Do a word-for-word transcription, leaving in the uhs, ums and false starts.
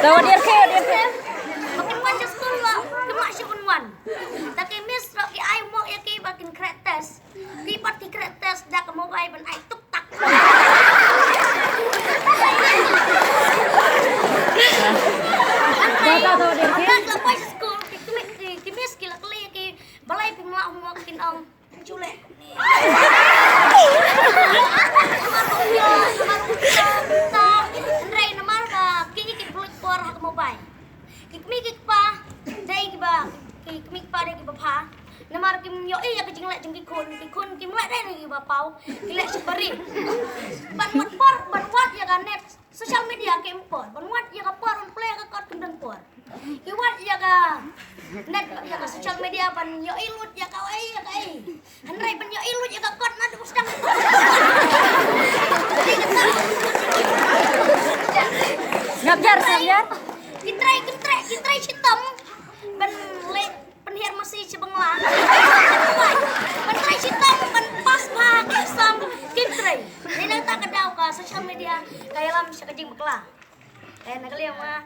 Tawa dir ke, dir ke. Makin wan sha skul wa, kim lah shu wan. Ta ki miss ro ki ai mo ya ki ba kin crack test. Ki pat ki crack test da ka mobile ban ai tuk tak. Tawa, tawa, tawa dir ke. Ta ki la pai sha skul, ki, ki, ki miss ki la kylli ki balei phi mlah mo kin ong. Chule. Hynrei namar ba kine ki pynlut por ha ka mobile. Ki kmie ki kpa dei kiba, ki kmie ki kpa dei kiba bha. Namar kim ïohi ïa ka jingleh jong ki khun, ki khun kim leh dei na kiba paw, ki leh shibari. Ban wad por, ban wad ïa ka net. Social media kim por, ban wad ïa ka por, ban plie ïa ka kot kim don por. Ki wad ïa ka net, ïa ka social media ban ïohi lut ïa ka ei, ïa ka ei. Hynrei ban ïohi lut ïa ka kot naduh sdang. Ngap jar, ngap jar. Ki trei, ki trei, ki trei shitom ban leh pynhiar masi shi Bangla. Ban trei shitom ban pass bha ka exam, kim trei. Dei nangta ka daw ka social media ka ïalam sha ka jingbakla. Eh, na ka liang ma,